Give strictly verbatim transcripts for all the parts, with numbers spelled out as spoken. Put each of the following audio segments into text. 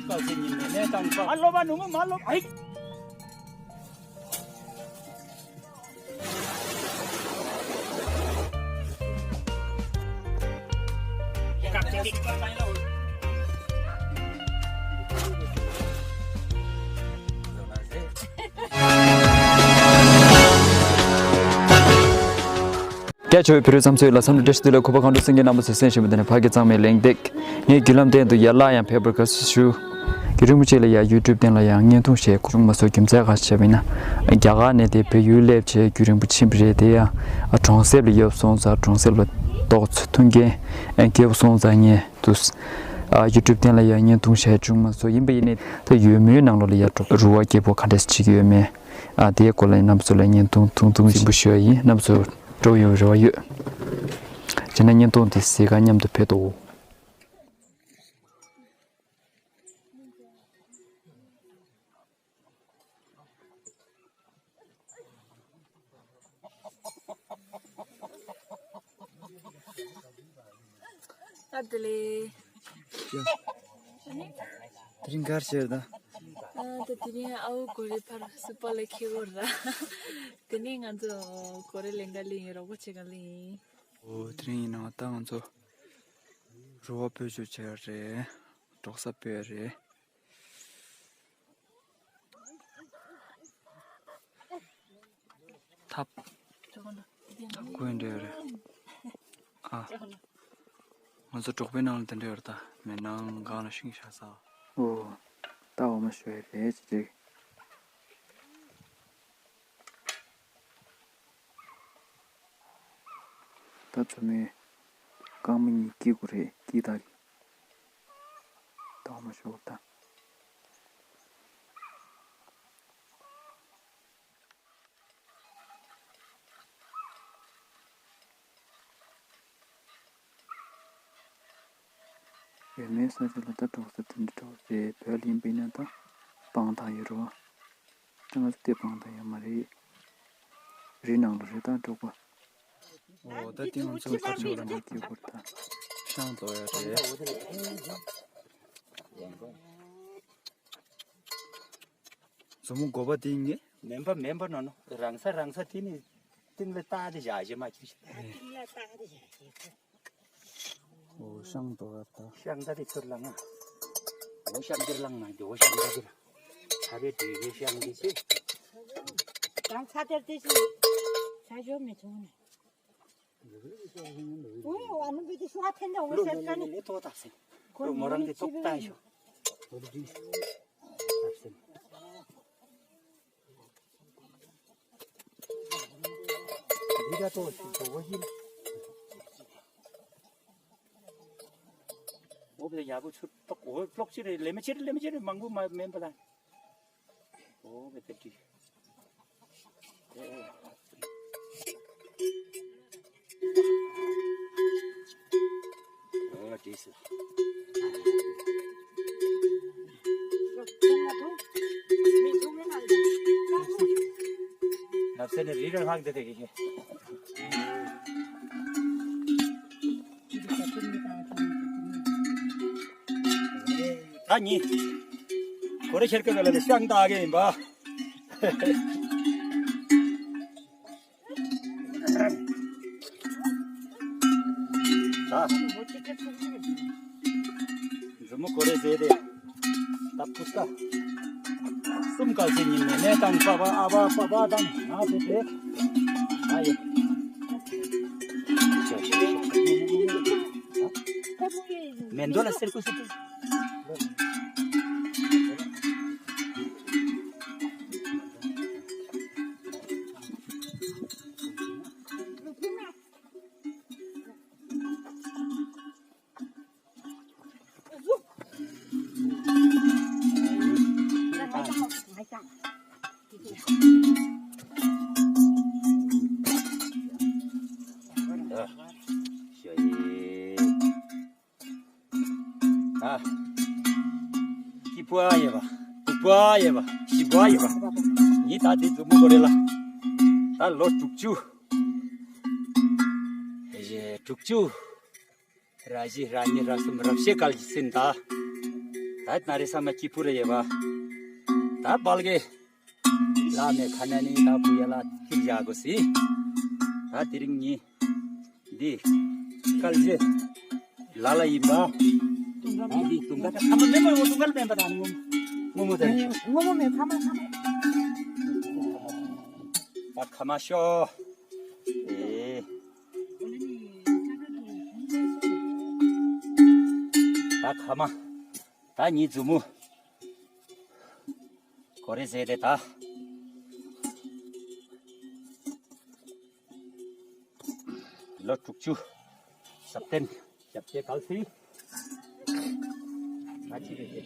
ཨ་སློབ་པ་ནུ་མོ་མ་སློབ་ཨི། རྒྱ་ཆེ་བའི་བོད་རིགས་ཚང་མ་ལ་འཚམས་འདྲི་བཀྲ་ཤིས་བདེ་ལེགས། གུས་པ་གང་དྲུག་སེང་གེ་རྣམ་པ་ཚོས་གསན་བཞིན་པ་དེ་ནི་ཕ་གི་གཙང་མའི་གླེང་སྟེགས། ངའི་བརྒྱུད་ལམ་སྟེང་དུ་ཡར་ལ་ཡང་ཕེབས་པར་དགའ་བསུ་ཞུ། རྒྱུན་རིང་པོ་ཅིག་ལ་ཡང་ཡུ་ཊུབ་སྟེང་ལ་ཡང་བརྙན་ཐུང་བྱས་བྱུང་མ་སོང་། རྒྱུ་མཚན་ག་རེ་བྱས་པ་ཡིན་ན། རྒྱ་གར་ནས་དེ་བོད་ཡུལ་སླེབས་བྱས་རྒྱུན་རིང་པོ་ཕྱིན་པ་རེད། དེ་ཡང་གྲོང་གསེབ་ལ་ཡོད་སོང་ཙང་གྲོང་གསེབ་ལ་ཏོག་ཙམ་མཐུན་རྐྱེན་རྒྱས་པ་སོང་ཙང་ངས་དུས་ཡུ་ཊུབ་སྟེང་ལ་ཡང་བརྙན་ཐུང་བྱས་བྱུང་མ་སོང་། ཡིན་པ་ཡིན་ནའི་ད་ཡུལ་མིའི་ནང་ལོགས་ལ་ཡང་འགྲོ་རུ་བ་རྒྱས་པོ་ག་འདྲས་བྱེད་ཀྱི་ཡོད་མེད། ཨ་དེའི་སྐོར་ལ་རྣམ་པ་ཚོ་ལ་བརྙན་ཐུང་ཐུང་ཐུང་ཞིག་པོ་ཞུ་ཡ་ཡིན། རྣམ་པ་ཚོ་སྤྲོ་ཡོང་རེ་བ་ཡོད། བྱས་ན་བརྙན་ཐུང་དེ་གཟིགས་ག་མཉམ་དུ་ཕེབས་དོ། ཨ་དེ་ལས། དེ་རིང་ག་རེ་བྱས་རེད་ད། ཨ་ད་དེ་རིང་ཨ་བོ་གོ་རེ་ཕར་སུ་པ་ལ་ཁེ་གོ་ར། དེ་ནས་ང་ཚོ་གོ་རེ་ལེན་ག་ལེན་ཡིན། རོགས་པ་བྱེད་ག་ལེན་ཡིན། ཨོ་དེ་རིང་ཡིན་ན་ད་ང་ཚོ་རུ་བ་སྤོ་བཅུག་བྱས་རེད། འབྲོག་ས་སྤོ་རེད། ཐབ། ཐབ་ཀོན་འདྲ་རེད། ཨ། ང་ཚོ་འབྲོག་པའི་ནང་ལ་དེ་འདྲ་ཡོད་རེད་ད། མེ་ནང་སྒང་ལ་ཤིང་བཞག་ས། ཨོ། ད་འོ་མ་ཞོ་ཡ་རེད་ཅི་ཅིག་ད་ཚོ་མོའི་རྐང་མ་གཉིས་སྐྱིད་དགོས་རེད། སྐྱིད་ད། ད་འོ་མ་ཞོ་ད། ཡོད་མེད་ས་ཆ་ལ་ད་འབྲོག་ས་དེ་འདྲ་འགྲོ་རེད། བོད་ལ་ཡིན་པས་ན་ད་སྤང་ཐང་ཡོད་རེད་བ། ད་ང་ཚོ་དེ་སྤང་ཐང་ཡོད་མ་རེད། རི་ནང་ལ་རེད་ད་འབྲོག་པ། ཨོ་ད་དེ་ང་ཚོ་ཁ་ཕྱོགས་ལ་ནས་སྐྱེ་དགོས་ད། ཤང་ཏོ་ཡ་རེད། མཛོ་མོ་དགོ་པ་དེ་ངས། མེན་པ་མེན་པ་ནོ་ནོ། རང་ས་རང་ས་དེ་ནི་ཏིང་ལ་བཏགས་ཏེ་བཞག་བཞག་མ་ཁྱོད་ཤ། ཏིང་ལ་བཏགས་ཏེ་བཞག་བཞག་ཨོ་ཤང་ཏོ་བར་ད། ཤང་ད་དེ་ཚུར་ལ་ང་། འོ་ཤང་དེར་ལང་ན་འདི་འོ་ཤང་ད་དེར། ད་བེ་དེ་བེ་ཤང་དེ་ཚེ། རང་ཚ་དེར་དེ་ཚེ། ས་ཞོ་མི་ཚོང་ནས། ཨོ་ཨ་ནུ་བེ་དེ་ཤོ་ཨ་ཐེན་ད་འོ་ལོ་ཤར་ལོ་ཀ་ནི། ལོ་ལོ་ལོ་ཏོ་ད་སེ། ཁོ་མོ་རང་དེ་ཏོག་ཏ་ཤོ། འོ་དེ། ད་སེ། འདི་ད་ཏོ་ཞིག་ཏོ་བོ་ཞིག་འོ་བེ་ཡག་པོ་ཚུར་ཏོག་འོ་ཀློག་ཅི་རེད། ལེ་མི་ཅི་རེད། ལེ་མི་ཅི་རེད། མང་པོ་མ་མེན་པ་ལ། འོ་བེ་ཏེ་ཏི། འོ་ཏི་སི། ནབ་སེ་ནི་རི་ར་ལྷག་ཏེ་ཏེ་གི་གི། ད་ནི། གོ་རེ་ཁྱེར་ཀ་ག་ལ་ལེ་ཤང་ད་གེ་ཡིན་པ། ད། མཛུབ་མོ་གོ་རེ་ཟེར་ཏེ། ད་ཕུ་ས། གསུམ་ག་ཟེར་ཉིན་ནས་ནས་དང་པ་པ་ཨ་པ་པ་པ་དང་ང་དེ་དེ། ཨ་ཡེ། མེ་འདོ་ལ་སེར་ཀུ་སེར་ཀུ། ཨ། སྐྱིད་པོ་ཡོད་པ། སྡུག་པོ་ཡོད་པ། ཞི་པོ་ཡོད་པ། ཡིན་ད་དེ་མཛུབ་མོ་གོ་རེ་ལ། ད་ལོ་དྲུག་ཅུ། ཨེ་ཡེ་དྲུག་ཅུ། ར་བཞི་ར་གཉིས་ར་གསུམ་རབ་བཤད་སྐལ་གྱི་ཟིན་ད། ད་ན་རེ་ས་མ་སྐྱིད་པོ་རེ་ཡོད་པ། ད་བལ་གེ་ལ་མེ་ཁ་ན་ནི་ད་བུ་ཡ་ལ་ཁྱིར་བཞག་དགོས་སི། ད་དེ་རིང་ཉི་འདི་སྐལ་རྗེ་ལ་ལ་ཡིན་པ། ད་འདི་དུང་ག་ད་ཁ་མ་མེ་མ་ཡོང་དུང་ག་ལ་མེ་མ་ད་ངོ་ངོ་མོ་ད་ནི་ངོ་མོ་མེ་ཁ་མ་ཁ་མ། ད་ཁ་མ་ཤོ། ཨེ། ད་ཁ་མ། ད་ཉི་མཛུབ་མོ། གོ་རེ་ཟེ་དེ་ད། ལོ་དྲུག་ཅུ། ཞབས་བརྟན། ཞབས་རྗེས་གལ་སྲིད། ང་ཅི་རེད་དེ།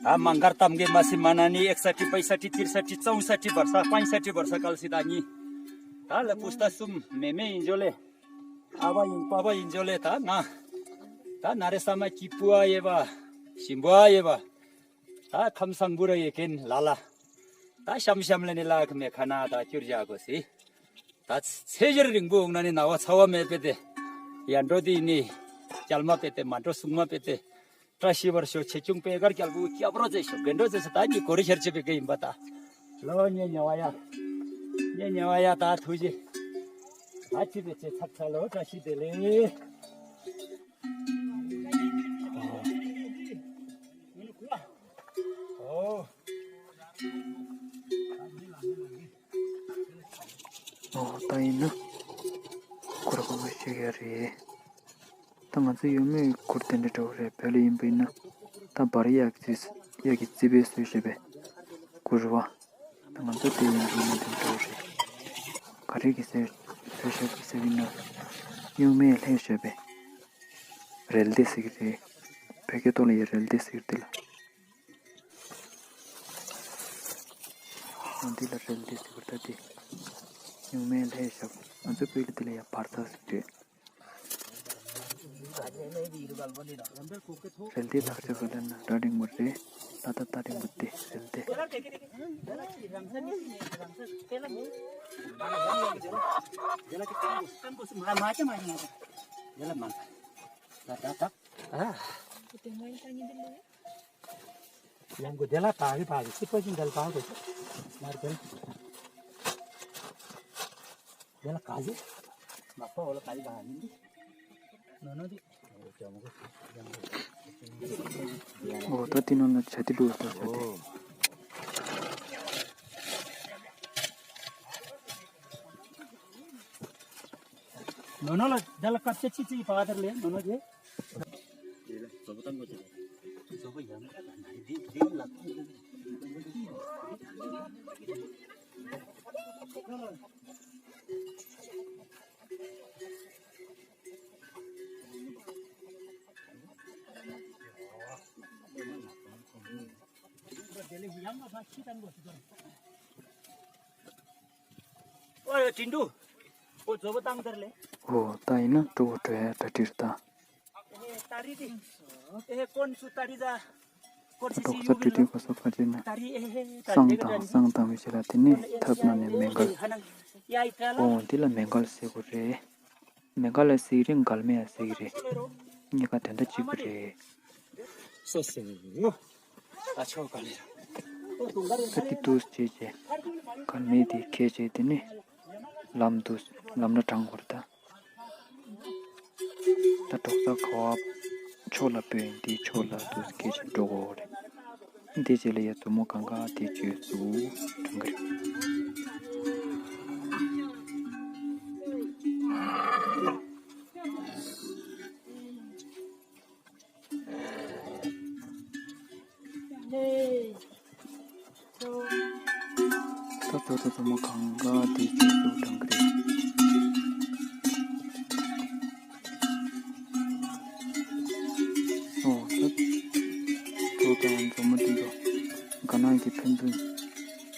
ད་མང་གར་གཏམ་གྱི་མ་སི་མ་ན་ནི་ཨེག་ས་ཏི་པའི་ས་ཏི་ཏིར་ས་ཏི་ཙོང་ས་ཏི་བར་ས་པའི་ས་ཏི་བར་ས་གལ་སྲིད་ད་ཉི། ད་ལ་པུས་ཏ་གསུམ་མེ་མེ་ཡིན་འཇོ་ལེ། ཨ་བ་ཡིན་པ་བ་ཡིན་འཇོ་ལེ་ད་ང་། ད་ན་རེ་ས་མ་སྐྱིད་པོ་ཨ་ཡེ་བ། ཞིམ་པོ་ཨ་ཡེ་བ། ད་ཁམས་སང་བུ་ར་ཡེ་ཀེན་ལ་ལ། ད་ཤམ་ཤམ་ལ་ནི་ལ་ཁ་མེ་ཁ་ན་ད་སྐྱུར་བཞག་གོ་སི། ད་ཚེ་ཞར་རིང་པོ་འོང་ན་ནི་ན་བ་ཚ་བ་མེད་པེ་ཏེ། ཡ་འགྲོ་དི་ནི། སྐྱལ་མ་པེ་ཏེ་མ་འགྲོ་སྲུང་མ་པེ་ཏེ། བཀྲ་ཤིས་པར་ཤོག་ཆེ་ཆུང་པེ་གར་སྐྱལ་བུ་སྐྱབས་རོ་ཚེ་ཤོག་རྒན་འགྲོ་ཚེ་ས་ད་ཉི་གོ་རི་ཤར་ཆེ་པེ་ཀེ་ཡིན་པ་ད། ལོ་ཉེ་ཉེ་བ་ཡ། ཉེ་ཉེ་བ་ཡ་ད་ཐུགས་རྗེ། ད་ཅི་པེ་ཚེ་ཚག་ཚ་ལོ་བཀྲ་ཤིས་བདེ་ལེགས། ཨོ། ཨོ་ད་ཡིན་ན། ཁོ་ར་ཁོ་མ་ཤེས་ཡ་རེད། ད་ང་ཚོ་ཡུལ་མིའི་གུར་དེ་འདྲ་འདྲ་བོ་རེད། བོད་ལ་ཡིན་པ་ཡིན་ན། ད་འབར་གཡག་གི་རྩི་གཡག་གི་རྩི་བའི་སྲོལ་བྱེད་པའི་གུར་རེད་བ། ད་ང་ཚོ་དེ་ཡིན་དུས་ཡིན་དུས་འདྲ་བོ་རེད། ག་རེ་གི་ཟེར་སྲོལ་བྱེད་པའི་ཟེར་བ་ཡིན་ན། ཡུལ་མིའི་ལྷས་བྱེད་པའི་རལ་གྲི་ཟེར་གི་རེད། བོད་སྐད་ཐོག་ལ་ཡ་རལ་གྲི་ཟེར་གི་རེད་ལ། འོ་འདི་ལ་རལ་གྲི་ཟེར་གི་རེད་ད་དེ། ཡུལ་མིའི་ལྷས་བྱེད་པ། ང་ཚོ་བོད་ལ་འདི་ལ་ཡ་བར་ཐག་ཟེར་གི་རེད། རལ་གྲི་ལག་ཆ་ག་ལ་ན་ར་རིང་མོ་རེད། ལ་ད་ད་རིང་མོ་དེ་རལ་གྲི། ཡང་གོ་དེ་ལ་བག་གི་བག་གི་སི་པོ་ཅིན་དེ་ལ་བག་གོ་མར་དེ་ལ། དེ་ལ་ག་ཟི། མ་ཕོ་ལ་ག་ཟི་བག་ཡིན་དི། ནོ་ནོ་དི། འོ་ད་དེ་ནང་ན་བྱ་དེ་བླུགས་ད་བྱ་དེ། ནོ་ནོ་ལ་དེ་ལ་ཀ་ཆེ་ཆི་ཆི་བག་དེ་ལ་ནོ་ནོ་དེ། ཨོ་ད་ཡིན་ན་སྤྲོ་བོ་སྤྲོ་ཡ་གྲ་སྒྲིག་ད། ད་ཏོག་ཙམ་སྤྲོ་དུས་གོ་ས་ག་ཅེ་ན། བསང་དང་བསང་དང་མི་བྱེད་ལ་དེ་ནི་ཐབ་ནང་ནས་མེ་འགལ། ཨོ་འདི་ལ་མེ་འགལ་ཟེར་གོ་རེད། མེ་འགལ་ལ་ཟེར་གི་རེད། འགལ་མེ་ཡང་ཟེར་གི་རེད། གཉིས་ཀ་དོན་དག་གཅིག་པ་རེད། སོ་སོ་ངོ་། ད་ཆོག་ག་ལེར། ད་དེ་འདུག་བྱས་བྱས། འགལ་མེ་དེ་ཁྱེར་བྱས་དེ་ནི། ལམ་དུ་ལམ་ལ་དྲང་དགོས་རེད་ད། ད་གྲོགས་ཚ་ག་བ་ཕྱོགས་ལ་སྤོས་ཡིན་དེའི་ཕྱོགས་ལ་དུ་སྐད་ཆ་འགྲོ་དགོས་རེད། འདི་རྗེས་ལ་ཡ་མཛོ་མོ་གང་ག་དེ་བཅོས་སུ་དྲང་གི་རེད། ད་ཚོ་ད་ཚོ་མོ་གང་ག་དེ་བཅོས་སུ་དྲང་གི་རེད། ཨོ་ད་ཚོ་ད་མཛོ་མོ་དེ་ཚོ་ག་ནང་གི་ཕན་ཚུན་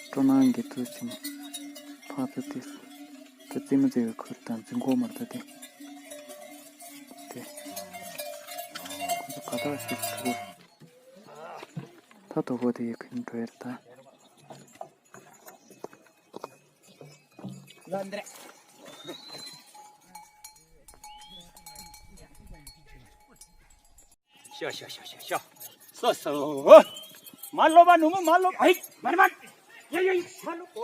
སྤྲོ་སྣང་གི་ཚུལ་བྱུང་ཕ་ཚོ་དེ། ད་རྩེད་མོ་རྩེ་བའི་ཁུར་དང་རྫིང་གོག་མར་ད་དེ། དེ། ཁོ་ཚོ་ག་དར་ཞིག་ཁུར། ད་དོ་པོ་དེ་ཡི་ཁུར་འགྲོ་ཡར་ད། ལ་འདྲེ། ཤ་ཤ་ཤ་ཤ་ཤ། སོ་སོ། མ་ལོ་བ་ནུ་མོ་མ་ལོ། ཨེ་མ་རེད་མ། ཡ་ཡ་ཡ་མ་ལོ། ཁོ་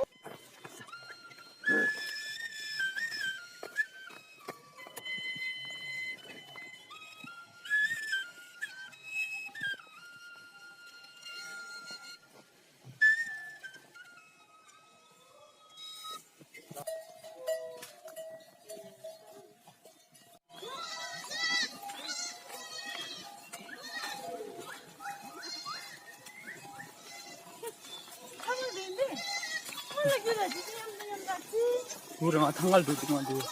རང་ཐང་ག་ལ་འགྲོ་འདུག་མ་འདུག་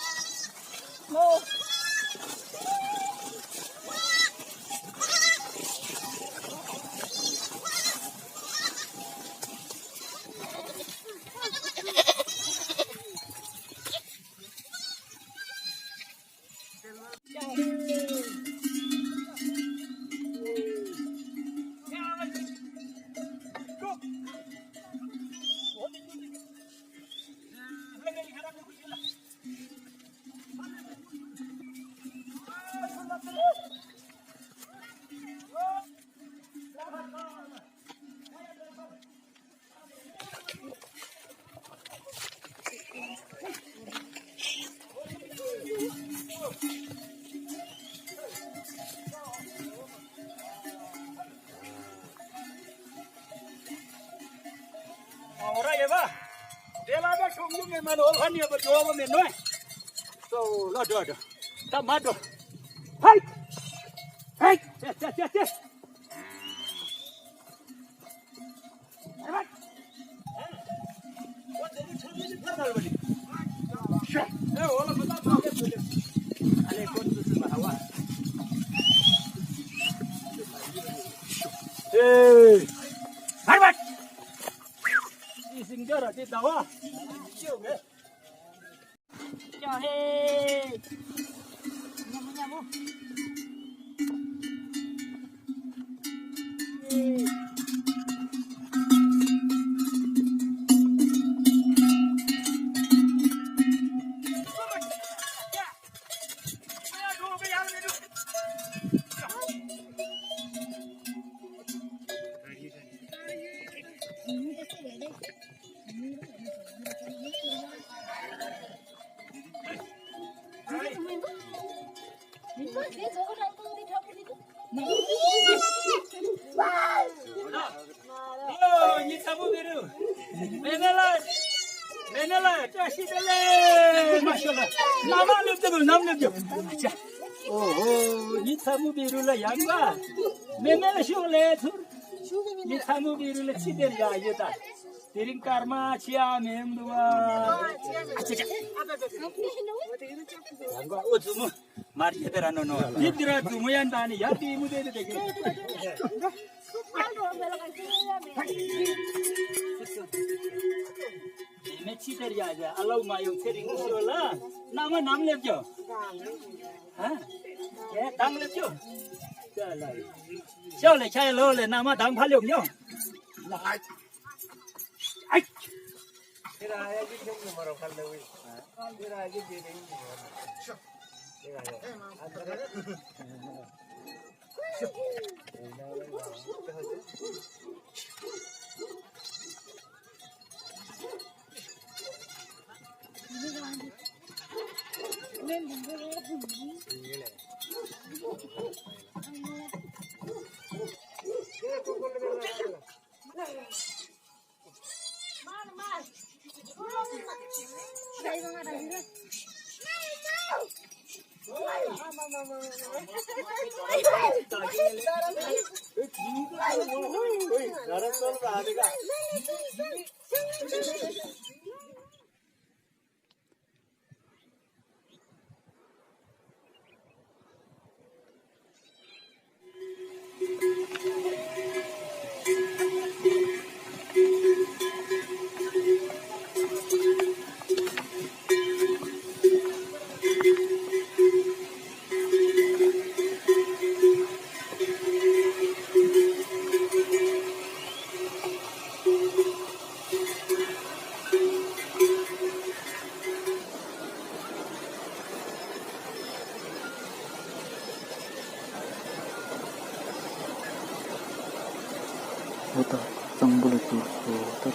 ཨོ་ར་ཡེ་བ། དེ་ལ་ད་ཤོང་རྒྱུ་མེད་མ་ནོ་ལྷན་ཡོད་པ་འཇོག་པ་མེད་ནོ། སོ་ལ་འགྲོ་འགྲོ། ད་མ་འགྲོ། ཧེ། ཧེ། ཅེ་ཅེ་ཅེ་ཅེ། ཨོ། ཉི་ཚ་མོ་བི་རུ། མེ་ནེ་ལ། མེ་ནེ་ལ་བཀྲ་ཤིས་བདེ་ལེགས། མ་ཤོ་ལ། ནམ་སླེབས་ཀྱི་འདུག་ནམ་སླེབས་ཀྱི། ཨ་ཅག་ཨོ་ཨོ། ཉི་ཚ་མོ་བི་རུ་ལ་ཡང་བ། མེ་ནེ་ལ་ཤོག་ལས་ཚུར། ཉི་ཚ་མོ་བི་རུ་ལ་ཕྱི་དེར་ཡ་ཡོད་ད། དེ་རིང་སྐར་མ་ཆེ་ཡ་མེད་འདུག་བ། ཨ་ཅག་ཅག་ཡང་བ་ཨོ་ཙུ་མོ། མར་ཡེ་དེ་ར་ནོ་ནོ། ཡེ་དེ་ར་ཙུ་མོ་ཡན་ད་ནི་ཡར་དེ་མུ་དེ་དེ་དེ་གེ། མེ་མེ་ཕྱི་དེར་ཡ་ཡ་ཨ་ལའུ་མ་ཡོང་ཚེ་རིང་ཤོ་ལ། ན་མ་ནམ་སླེབས་ཀྱོ། ཧ། ཡེ་དང་སླེབས་ཀྱོ། ཅ་ལ། ཤོ་ལེ་ཁྱ་ལོ་ལེ་ན་མ་དང་ཕ་ལེབ་ཉོ། ཨ།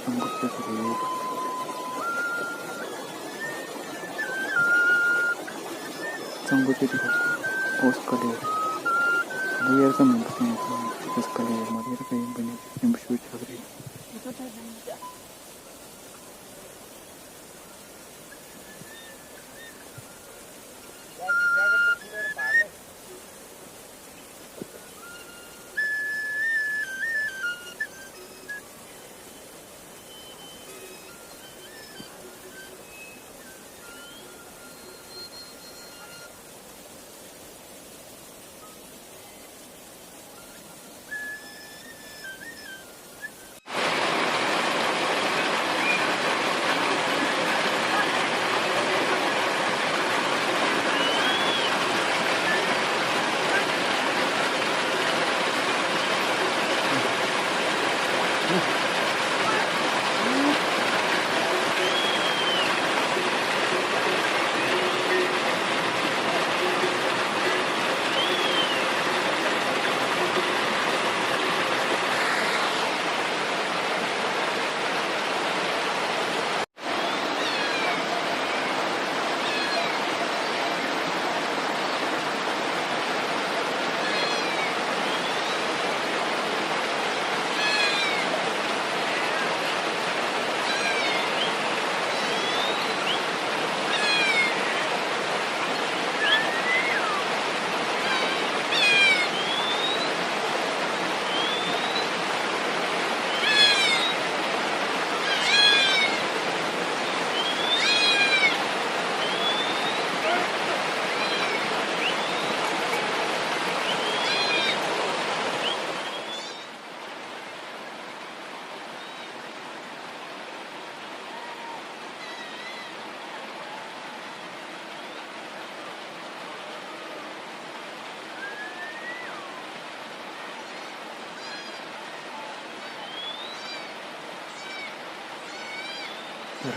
གཙང་པོ་ཆེ་ཆེ་རེད། གཙང་པོ་ཆེ་ཆེ་རེད། ཨོ་སི་ཀ་ལེ། ད་དབྱར་ཁ་མིན་པ་ཅན་ཡིན་ཙང་ཨོ་སི་ཀ་ལེ་མ་དབྱར་ཁ་ཡིན་པ་ནི་རིམ་པ་ཞུ་ཆགས་རེད།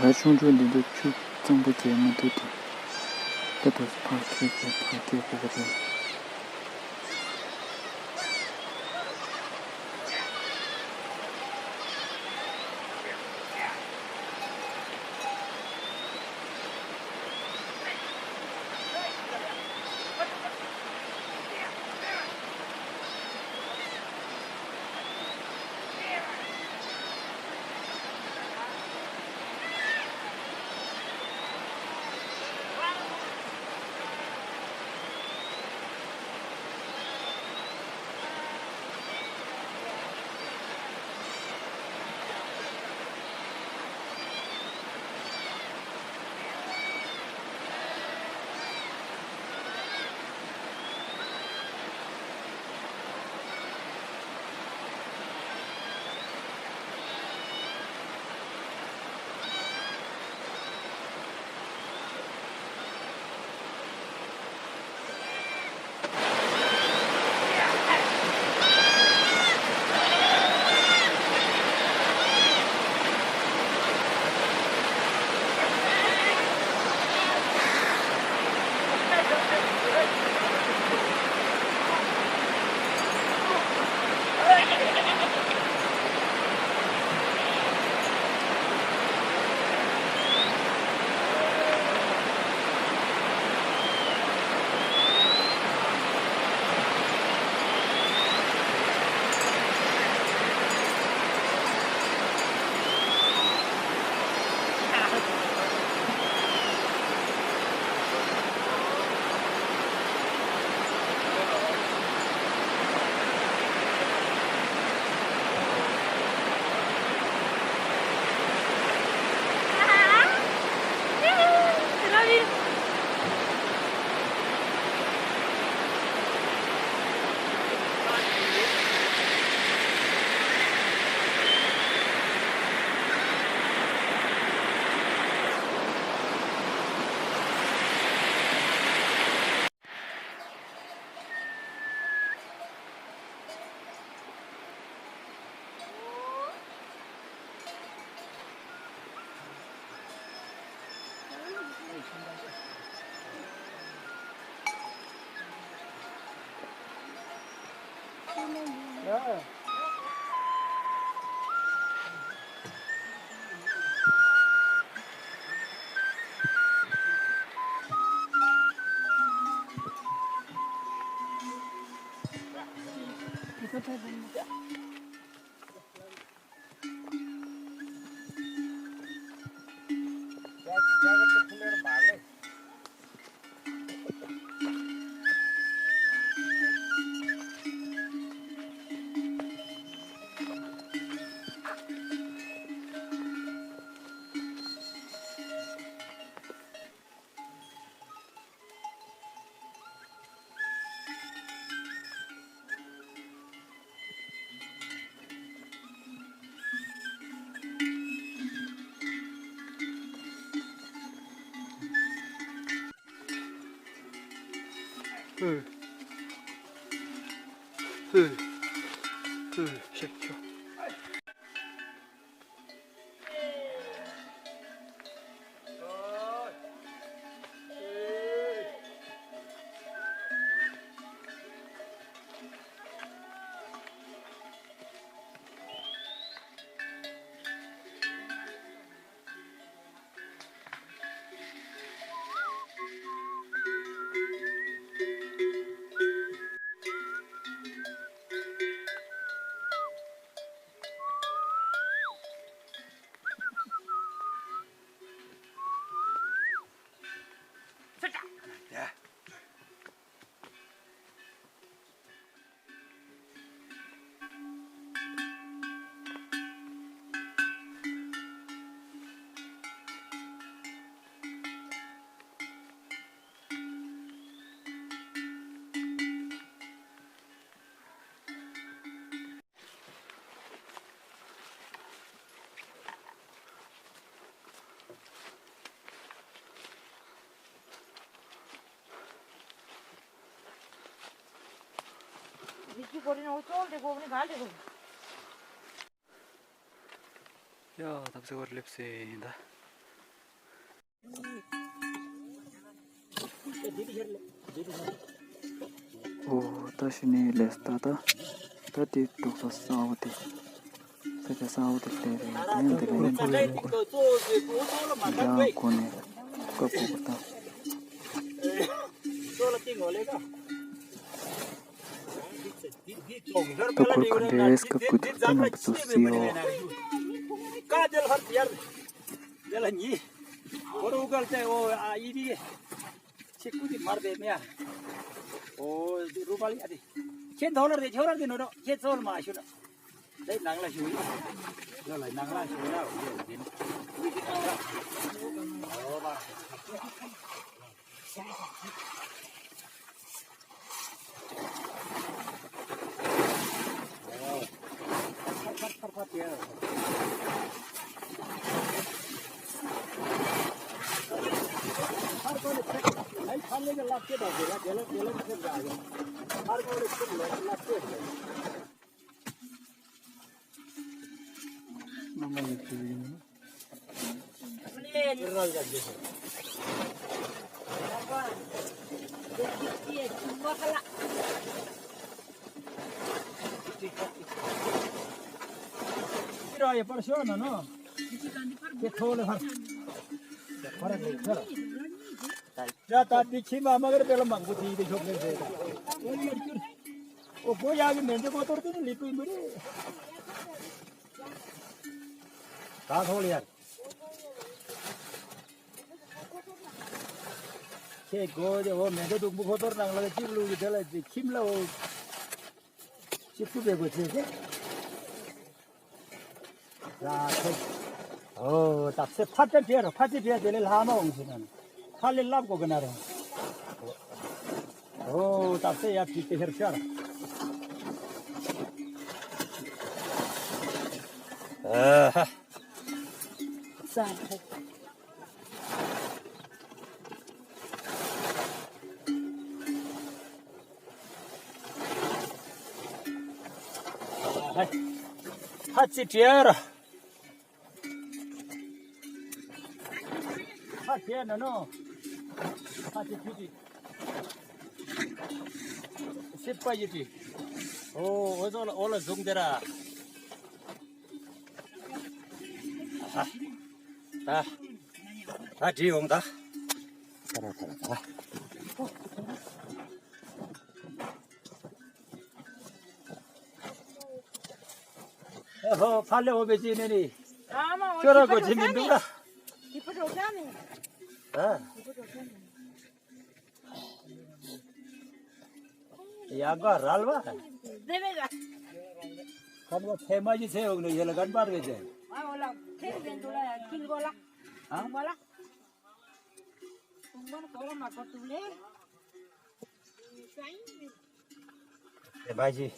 ར་ཆུང་ཆུང་འདི་ཚོ་ཆུ་གཙང་པོ་རྒྱག་མ་ཐུབ་དུས། ད་དུ་ཕར་འཁྱེར་དགོས་ཕར་འཁྱེར་དགོས་པ་རེད། ཧུ། ཧུ། ཧུ། ཤེག་ཤོག་ཡ། ཐབས་ཟེར་བར་སླེབས་སེ་ཡིན་ད། ཨོ། ད་ཤི་ནས་ལས་ད་ད། ད་དེ་འདུག་ས་གསང་བ་དེ། ས་ཆ་གསང་བ་དེ་དེ་རེད། དེ་ཡང་དེ་རེད། ཡང་དེ་རེད། ཡང་དེ་རེད། ཡང་གོ་ནས་སྐབས་གོ་བ་ད། ད་གུར་ག་འདྲས་སྐབས་གུར་ད་ད་ནང་གི་ཚོ་སི་ཡོ། ཁྱེད་ཀུ་དེ་མར་པའི་མེ་ཡ། ཨོ་རུ་པ་ལི་ཡ་དེ། ཁྱེད་མདོ་ལར་དེ་ཁྱོད་རར་དེ་ནོ་ནོ་ཁྱེད་ཚོལ་མ་ཤུ་ན། དེ་ནང་ལ་ཤུ་ཡ། ལོ་ལ་ནང་ལ་ཤུ་ན་འོ་དེ་ནི། ཨོ་བ། ཡ། ད་འདི་ཁྱིམ་མ་མ་གར་པེ་ལ་མང་པོ་དེ་དེ་ཤོག་ལེན་ཟེར་ད། ཨོ་གོ་ཡ་གི་མེ་འདི་གོ་ཏོར་དེ་ནི་ལི་པུ་མི་རེད། ད་ཐོག་ལ་ཡར། ཁྱེད་གོ་དེ་ཨོ་མེ་འདི་དུག་པོ་གོ་ཏོར་ནང་ལ་གཅིག་བླུག་གི་དེ་ལ་ཁྱིམ་ལ་ཨོ། ཅི་ཐུབ་པའི་སྒོ་ཕྱེ་སྟེ། ཡ་ཐུབ། ཨོ་ད་ཚེ་ཕ་ཏ་བྲེ་རོ་ཕ་ཏི་བྲེ་དེ་ལས་ལྷ་མ་འོང་ཟེར་ན། ཕ་ལས་ལབ་གོ་གི་ན་རེ། ཨོ་ད་ཚེ་ཡ་ཕི་ཏི་ཧེར་ཤར། ཨ་ཧ། ས་ཧ། ཧ་ཙི་ཏྲེར། ཧ་ཙི་ན་ནོ། ཧ་ཙི་ཏི་ཏི། སི་པ་ཡི་ཏི། ཨོ་ཨོ་ཟོ་ལ་ཨོ་ལ་ཟུང་དེ་ར། ད། ད་བྲིས་འོང་ད། ད་ར་ད་ར་ད། ཨེ་ཧོ་ཕ་ལེ་འོ་བེ་ཅི་ནེ་ནི། ཨ་མ་འོ་ཁྱོད་ར་གོ་ཅི་མི་འདུག་ད། ཁྱི་ཕ་འགྲོ་ཤག་ནི། ཨ། ཁྱི་ཕ་འགྲོ་ཤག་ནི། ཡ་ག་རལ་བ། ཁམ་ག་ཚེ་མ་ཞིག་ཚེ་འོག་ནས་ཡེ་ལ་གན་པར་བེ་ཅན། ཨ་འོ་ལ་ཁེ་རེ་འདུག་ལ་ཡ་ཁིལ་གོ་ལ། ཨ། ཁུང་བ་ལ། ཁུང་བ་ལ་གོ་ལ་མ་གོ་ཏུ་ལེ། ཚེ་མ་ཞིག་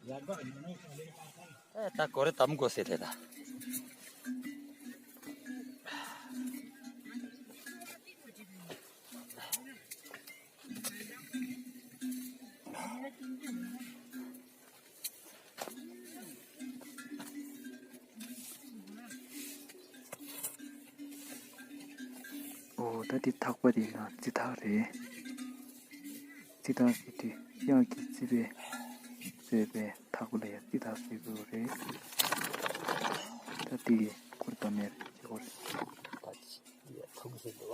ཡ་ག་ཨེ་ད་གོ་རེ་དམ་གོ་སེ་ཐེ་ད། ད་འདི་ཐག་པ་དེ་ཡང་རྩི་ཐག་རེད། རྩི་ཐག་ཟེར་དུས་གཡག་གི་རྩིད་པས་བཟོས་པའི་ཐག་པ་ལ་ཡང་རྩི་ཐག་ཟེར་དགོས་རེད། ད་འདི་གུར་དང་མེར་བྱེད་དགོས་རེད། ད་ཐུག་ཟེར་འདུག་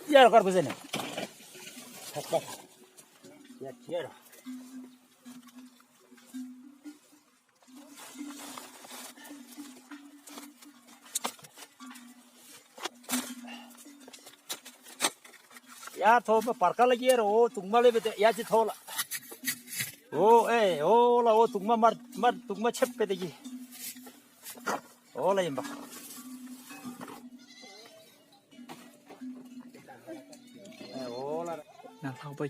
བ། ཡར་དཀར་པོ་ཟེར་ནས། ཡར་ཡར། ཡ་ཐོ་མ་བར་ཀ་ལ་ཡེ་རོ། འོ་དུག་མ་ལེ་བེ་ཏེ་ཡ་ཅི་ཐོ་ལ། འོ་ཨེ་འོ་ལ་འོ་དུག་མ་མར་མར་དུག་མ་ཆེབ་པེ་ཏེ་གི། འོ་ལ་ཡིན་པ། ཨེ་འོ་ལ་ར། ན་ལྷག་པ།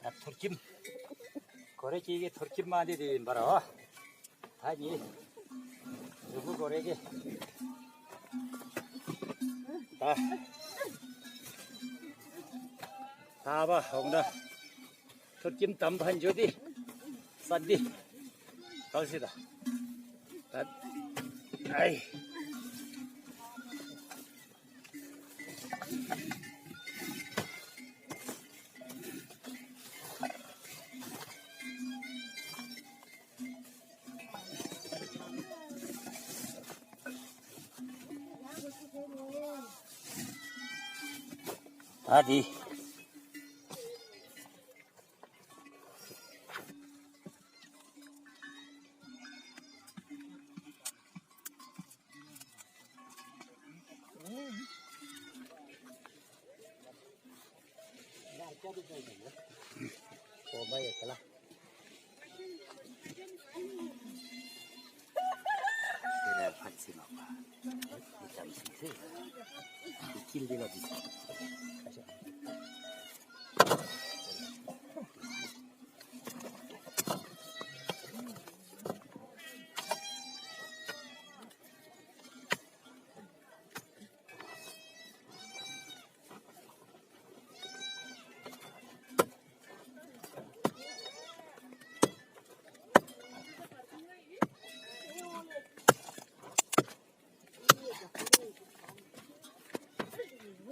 ད་ཐུར་ཁྱིམ། གོ་རེ་ཀྱི་གི་ཐུར་ཁྱིམ་མ་འདི་དེ་ཡིན་པ་ར། ད་ཉི། རུ་གུ་གོ་རེ་གི། ད། ད་བ་ཧོང་ད། ཐུར་ཁྱིམ་དམ་ཕན་ཇོ་དི། ས་དི། གལ་སྲིད་ད། ད། ཨའི། ད་དེ།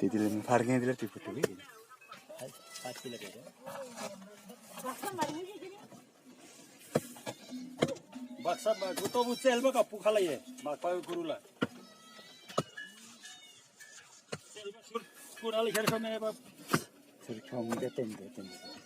དེ་དེ་ལ་ཕར་ངན་དེ་ལ་ཏིག་པུ་ཏུ་བི། ཧ་ཧ་ཅི་ལ་གེ། བག་ས་མ་གུ་ཏོ་བུ་ཙེལ་མ་ཀ་པུ་ཁ་ལ་ཡེ་མ་ཀ་ཡོ་གུ་རུ་ལ། ཙེལ་མ་ཤུར་ཀུ་ར་ལ་ཤར་ཤོ་མེ་བ། ཚུར་ཁྱོང་མི་དེ་ཏེན་དེ་ཏེན་དེ།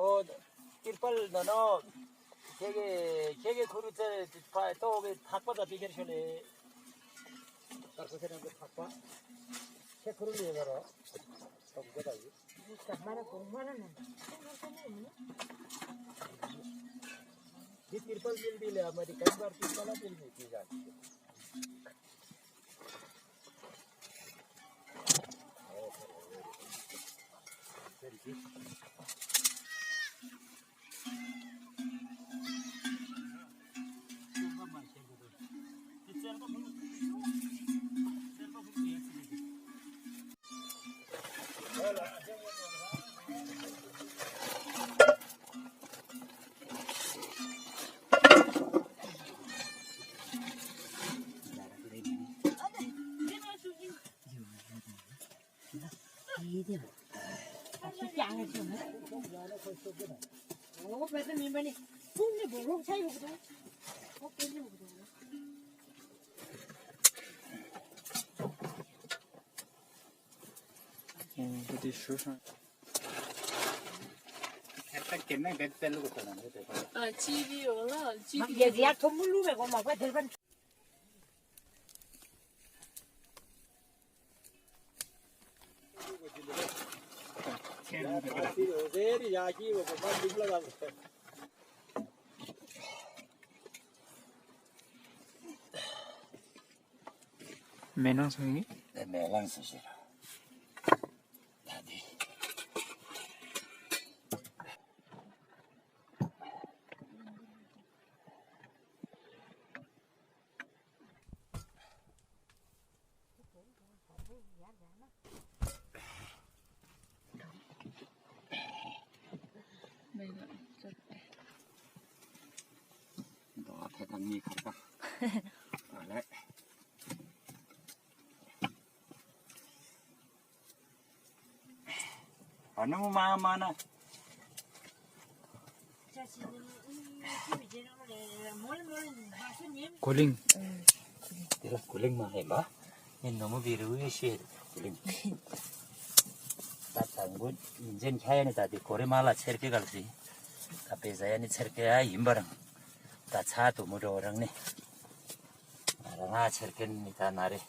ཨོ། ཏིར་པལ་ནོ་ནོ། ཁྱེད་ཀྱི་ཁྱེད་ཀྱི་ཁུ་རུ་ཙེ་ཕ་ཏོ་གི་ཐག་པ་ད་པི་ཁེར་ཤོ་ལེ། ཀར་ཁོ་ཁྱེད་རང་གི་ཐག་པ། ཁྱེད་ཁུ་རུ་ལེ་ཡོད་རོ། ཏོ་གི་ད་ཡོད། འདི་ཏིར་པལ་མིལ་འདི་ལེ་ཨ་མ་དི་ཀན་བར་ཏིར་པལ་ལ་མིལ་མི་ཏི་ཟ། མེ་ནང་སོང་ཡིན། དེ་མེ་ལང་སོང་ཟེར། ད་དེ། འདུག་ཨ་ཕེ་ཐང་གཉིས་ཁར་ད། ཨ་ལེ། ཨ་ནུ་མ་མ་ན། གོ་ལིང་། དེ་ལ་གོ་ལིང་མ་ཧེ་མ། ངས་ནུ་མོ་བི་རུ་ཡེ་ཤེས་གོ་ལིང་། ད་དང་པོ་ཉིན་མཚན་ཁྱ་ཡ་ནི་ད་དེ་གོ་རེ་མ་ལ་ཚེར་ཀེ་གལ་སྲིད། ད་པེ་ཟ་ཡ་ནི་ཚེར་ཀེ་ཡ་ཡིན་པ་རང་། ད་ཚ་དུ་མུ་འགྲོ་རང་ནི། ང་རང་ང་ཚེར་ཀེ་ནི་ད་ན་རེ།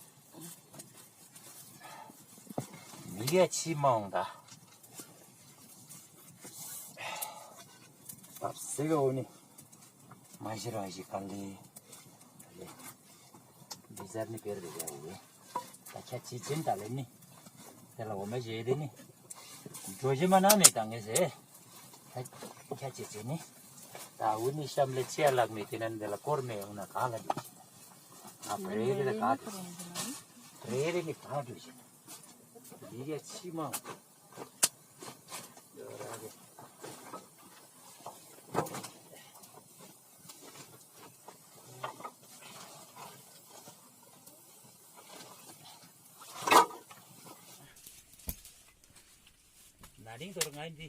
མི་ཡ་ཕྱི་མ་འོང་ད། བབས་སེ་ག་འོ་ནི། མ་ཤི་རང་ཤི་གང་ལི། འདི་ཟར་ནི་བེར་བེ་ཡ་འོ། ད་ཁྱ་ཅི་ཅན་ད་ལེ་ནི། དེ་ལ་འོ་མ་ཞེ་དེ་ནི། འགྲོ་ཞེ་མ་ན་མེ་ད་ངེ་ཟེ། ཁྱ་ཁྱ་ཅི་ཅན་ནི། ད་འུ་ནི་ཤམ་ལེ་ཅི་ཡ་ལག་མེ་དེ་ནན་དེ་ལ་སྐོར་མེ་འོང་ན་ག་ལ་འགྲོ་ཞེ། ང་བེ་རེ་རེ་ལ་ག་འགྲོ་ཞེ། བེ་རེ་རེ་ནི་ག་འགྲོ་ཞེ། འདི་ཡ་ཕྱི་མ། ན་ནིང་ཚོར་ང་འདི་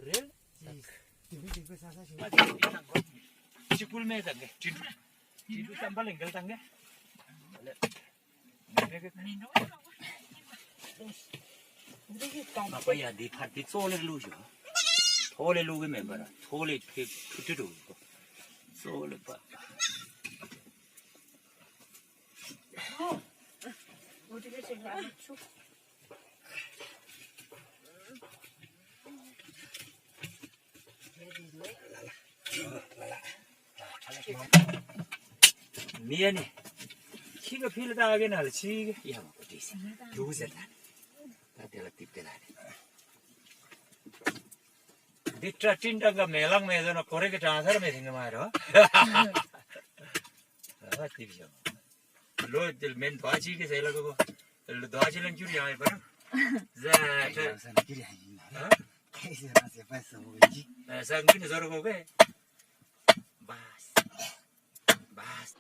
རེད། ཅི་ཅི་ཅི་ཅི་ས་ས་ཞིག་ཅི་ཀུལ་མེད་དང་གེ་ཅི་འདུག་ཅི་འདུག་བསམ་པ་ལས་འགལ་དང་གེ། མ་པ་ཡ་འདི་ཕར་འདི་ཙོ་ལེར་བླུགས་ཤོག་ཐོ་ལེ་བླུགས་གི་མེད་པར་ཐོ་ལེ་ཕེ་ཁྲུ་ཁྲུ་འགྲོ་གི་ཙོ་ལེ་པ། མི་ཡ་ནི། ཁྱི་ག་ཕི་ལ་ཏག་གེ་ན་ལ་ཆི་གེ་ཡ་མ་གོ་དྲིས་སི་རྒྱུ་ཟེར་ད། ད་དེ་ལ་ཏིབ་དེ་ལ་ནི། འདི་སྐྲ་སྤྲིན་སྐྲ་ག་མེ་ལང་མེ་ཟེར་ན་གོ་རེ་གི་གྲང་སར་མེ་ཐེང་གི་མ་རོ། ཨ་ཏིབ་ཞོ། ལོ་དེ་མེན་དོ་ཅི་གེ་ཟེར་ལ་གོ་གོ། ལོ་དོ་ཅི་ལ་འགྱུར་ཡང་ཡོད་པ་རོ། ཟ་ཁྲ། ས་ན་འགྱུར་ཡང་ཡིན་ན། ཨ། ཁ་ཡི་ཟེར་ན་ཟེར་པ་སོ་གོ་ཅི། ས་འགྱུར་ནི་ཟོ་རོ་གོ་གེ། བཱས། བཱས།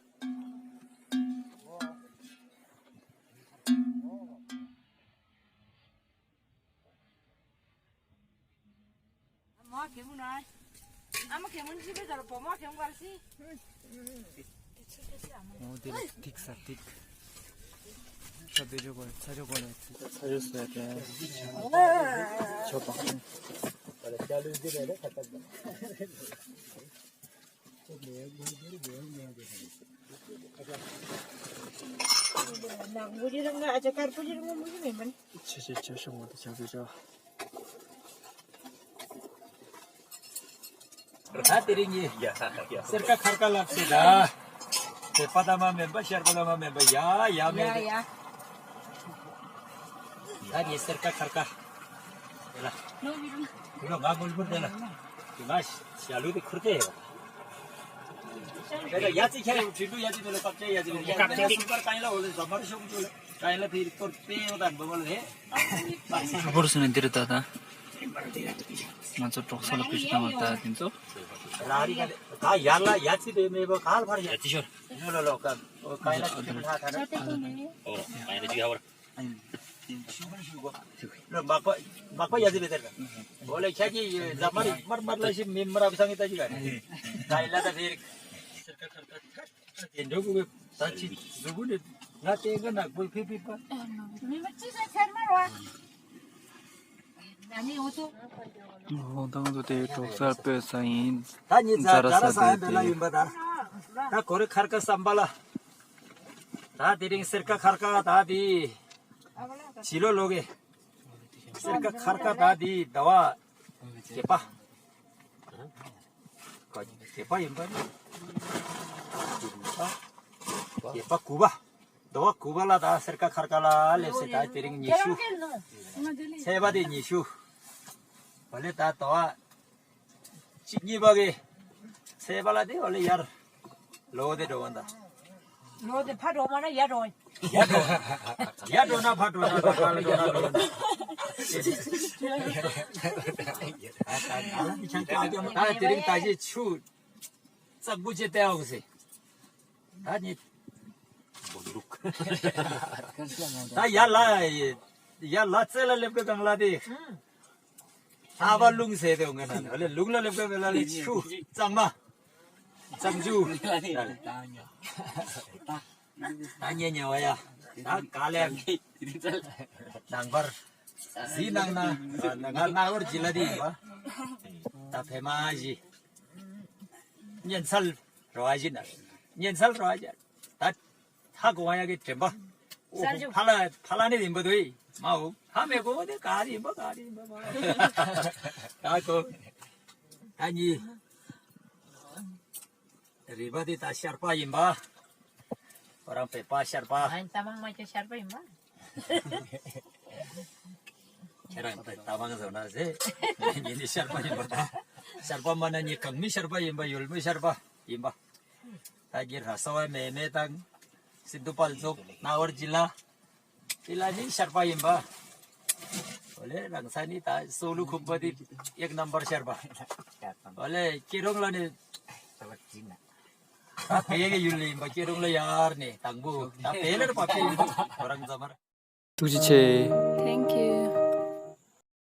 མ་གེ་མུ་ན། ཨ་མ་གེ་མུ་ཅི་བེ་ད་རོ་བོ་མ་གེ་མུ་གར་སི། འོ་དེ་ལ་ཐིག་ས་ཐིག་ཚ་བེ་ཇོ་གོ་ཚ་ཇོ་གོ་ལ་ཚ་ཇོ་ས་ཡ་ཆོ་པ། ཆེ་ཆེ་ཆེ་ཤོག་མོ་དེ་ཆགས་ཆེ་ཆེ། ད་དེ་རིང་ངས་ཡ་ཡ་སེར་ཀ་ཁར་ཀ་ལབ་སེ་ད། དེ་པ་ད་མ་མེན་པ་ཤར་པ་ད་མ་མེན་པ་ཡ་ཡ་མེད། ཡ་ཡ། ད་ངས་སེར་ཀ་ཁར་ཀ། དེ་ལ། ཁུ་ལོ་ང་མུལ་པུར་དེ་ལ། དེ་ང་ཞ་ལུ་དེ་ཁུར་དེ་ཡོད། དེ་ལ་ཡ་ཙི་ཁྱེར་ཡོང་ཁྲི་ལུ་ཡ་ཙི་དེ་ལ་ཀབ་ཅེ་ཡ་ཙི་དེ་ལ་ཡ་ཙི་ལ་སུ་པར་ཀ་ཡ་ལ་འོ་ལེ་ཟ་མར་ཤོག་ཅུ་ལ། ཀ་ཡ་ལ་དེ་རིག་ཏོར་དེ་ཡོད་དང་འབོ་བ་ལ་དེ། ཧུར་སུ་ནས་འདིར་ད་ད། ང་ཚོ་གྲོགས་ས་ལ་བུ་ཞིག་བཏང་བ་ད་དེ་ཚོ། ར་རི་ག་ད་ཡར་ལ་ཡ་ཙི་དེ་མེད་པ་ག་ལ་ཕར་ཡ། ཡ་ཙི་ཤོར། ལོ་ལོ་ལོ་ཀ་ཨོ་ཀ་ཡ་ལ་ཙི་ལ་ཐ་ཐ། ཨོ་ཀ་ཡ་ལ་ཙི་ཧ་བར། ལོ་མག་པ་མག་པ་ཡ་ཙི་བེ་ཐར་ག་ཨོ་ལེ་ཁྱ་ཀྱི་ཟ་མར་མར་མར་ལ་ཤི་མི་མར་ཨ་བི་སང་གི་ད་ཅི་ག་ནི་ད་ཡི་ལ་ད་ཕེ་རིག་དེ་འགྲོ་གི་ད་ཅི་གཟུགས་པོ་ནི་ང་དེ་ག་ནག་པོ་ཕི་ཕི་པ། མི་མ་ཅི་ཟེར་ཚར་མ་རོ། ད་ནི་འོ་ཚོ། ཧོང་ཐང་དུ་དེ་གྲོགས་སར་སྤོས་ས་ཡིན། ད་ཉི་ཙ་ཛ་ར་ས་ཡིན་དེ་ལ་ཡིན་པ་ད། ད་གོ་རེ་ཁར་ཀ་བསམ་པ་ལ། ད་དེ་རིང་སེར་ཀ་ཁར་ཀ་ད་དེ། བྱི་ལོ་ལོ་གེ། སེར་ཀ་ཁར་ཀ་ད་དེ་ཟླ་བ། བརྒྱད་པ། བརྒྱད་པ་ཡིན་པ་ནི། བརྒྱད་པ་དགུ་པ། ཟླ་བ་དགུ་པ་ལ་ད་སེར་ཀ་ཁར་ཀ་ལ་སླེབས་སེ་ད་དེ་རིང་ཉི་ཤུ། ཚེས་པ་དེ་ཉི་ཤུ། བ་ལེ་ད་ཟླ་བ། གཅིག་གཉིས་པ་གི། ཚེས་པ་ལ་དེ་བ་ལེ་ཡར། ལོ་དེ་འགྲོ་བ་ད། ལོ་དེ་ཕར་འགྲོ་མ་ན་ཡར་འགྲོ། ཡར་འགྲོ་ན་ཕར་འགྲོ་ན་ཕར་འགྲོ་ན་འགྲོ་ན། ད་དེ་རིང་ད་ཅི་ཆུ་ཙག་པུ་ཅེ་ཏེ་ཨོ་སེ། ད་ནི་ད་ཡར་ལ་ཡར་ལ་རྩེ་ལ་སླེབས་ཀྱི་གང་ལ་དེ། ཨ་བ་ལུང་ཟེར་དེ་འོང་གི་ན་ལེ་ལུང་ལ་སླེབས་ཀྱི་མེད་ལ་ལེ་ཆུ་གཙང་མ། གཙང་ཆུ། ད་ཉེ་ཉེ་བ་ཡ། ད་ག་ལེ། ནང་པར། གཟིགས་གནང་ན། ང་ནག་འོར་ཇི་ལ་དེ་ཡིན་པ། ད་བེ་མ་ཞི། ཉན་སལ་རོ་ཨ་ཞི་ན། ཉན་སལ་རོ་ཨ་ཞི། ད་ཧ་གོ་བ་ཡ་གི་དྲན་པ། ཨོ་ཧོ། ཕ་ལ་ཕ་ལ་ནི་ཡིན་པ་དུ་ཡི་མ་འོ། ཧ་མེ་གོ་དེ་ག་རི་ཡིན་པ་ག་རི་ཡིན་པ་མ་འོ། ད་གོ། ད་ཉི། རི་པ་དེ་ད་ཤར་པ་ཡིན་པ། ཁོ་རང་བོད་པ་ཤར་པ། ཨ་ད་མང་མ་ཁྱོད་ཤར་པ་ཡིན་པ། ཁྱེད་རང་ད་ད་མང་ཟེར་ན་ཟེ། ཉི་ནི་ཤར་པ་ཡིན་པ་ད། ཤར་པ་མ་ན་ཉི་གང་མི་ཤར་པ་ཡིན་པ་ཡུལ་མི་ཤར་པ་ཡིན་པ། ད་གི་ར་ས་བ་མེ་མེ་དང་། སིན་དུ་པལ་ཙོག་ནག་འོར་ཇི་ལ། དེ་ལ་ནི་ཤར་པ་ཡིན་པ། ཨོ་ལེ་རང་ས་ནི་ད་སོ་ལུ་ཁུམ་པ་དེ་ཨེག་ནམ་བར་ཤར་པ། ཨོ་ལེ་ཀེ་རོང་ལ་ནི། ད་བལ་གྱི་ཡུལ་ལ་ཡིན་པ་ཀེ་རོང་ལ་ཡར་ནི་དང་པོ་ད་བལ་ལ་པ་ཕེ་ཡིན་པ་ཁོ་རང་ཚང་མར། ཐུགས་རྗེ་ཆེ། Thank you.